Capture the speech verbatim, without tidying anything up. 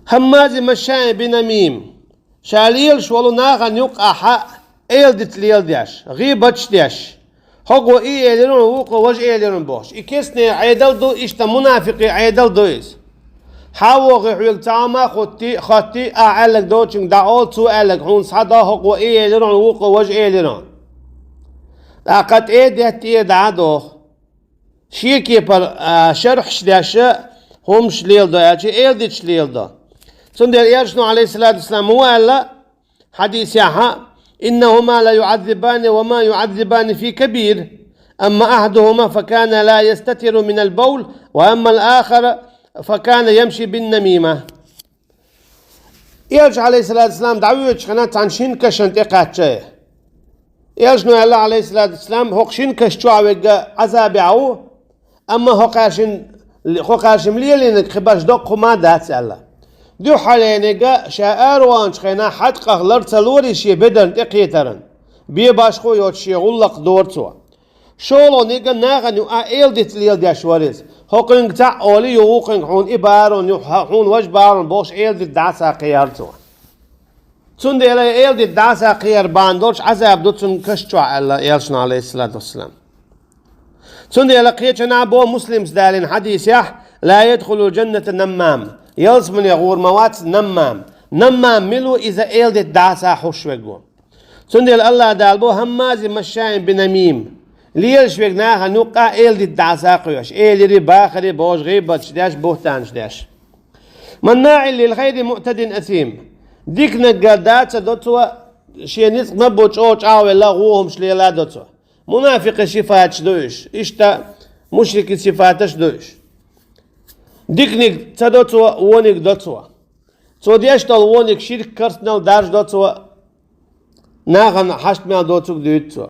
هماز مشاء بنميم. Ша лелаш волу нахана юккъахьа эладита леладеш, гӀийбаташ деш. ХӀокхо и элира хьуна, вукхо важа элира хьуна бохуш. И кестнера Ӏедал ду, иштта мунафикъийн Ӏедал ду иза. Хьан вохий хьоьга цхьа хӀума а хӀоттий, хоттий, ахь аьлларг доцчуьнга дӀаола, цо аьлларг хьуна схьадо, хӀокхо и элира хьуна, вукхо важа элира хьуна. ТӀаккха тӀе а детта, тӀера дӀа а доху. Шен кепара, а, шархьаш деш, хӀумаш леладо аьлча, эладиташ леладо. Цундела Элчано, عليه الصلاة والسلام, ма аьлла, хьадисехьа: إنهما ليعذبان وما يعذبان في كبير، أما أحدهما فكان لا يستتر من البول، وأما الآخر فكان يمشي بالنميمة. Элча, عليه الصلاة والسلام, дӀавоьдучу хенахь цхьана шина кашана тӀе кхаьчча. Элчано аьлла, عليه الصلاة والسلام, хӀокху шина каш чохь верг Ӏазабехь ву, амма хӀокхаьршимма, хӀокхаьршимма лелийнарг кхин баш доккха хӀума дац аьлла. Дуьххьарлерниг ша араваьллачу хенахь хьаькъах лар ца лорий шен бедарна тӀекхетаран, бен башхо а йоцуш шен гӀуллакх дора цо. ШолгӀаниг нахана юкъа эладита леладеш вара иза. ХӀокхуьнга цхьаъ олий, вукхуьнга хьуна и бахара хьуна, ю-, хьуна важа бахара бохуш эладита дӀасакхийхьара цо. Цундела и эладита дӀасакхийхьар бахьана долуш Ӏазаб ду цунна каш чохь аьлла Элчано, عليه الصلاة والسلام. Цундела кхечанхьа боху Муслимс далийна хьадисехь: لا يدخل الجنة نمام. Ялсамане гӀур ма вац наммам. Наммам мила ву? Иза эладита дӀаса хьуш верг ву. Цундела АллахӀ Дала боху: هماز مشاء بنميم. Лелаш верг нахана юккъа эладита дӀаса кхоьхьуш, элира, бахара бохуш, гӀийбаташ деш, бухӀтанаш деш. مناع للخير معتد أثيم. Диканиг гар дан ца до цо, шен ницкъ ма бу, чӀогӀа чӀагӀвелла, вон хӀумаш лела до цо. Мунафикъийн сифаташ ду уьш, иштта мушрикийн сифаташ ду уьш. Диканиг ца до цо, вониг до цо. Цо деш долу вониг ширк, керстанал даржадо цо, нахана хьашт мел доцург дуьйцу цо.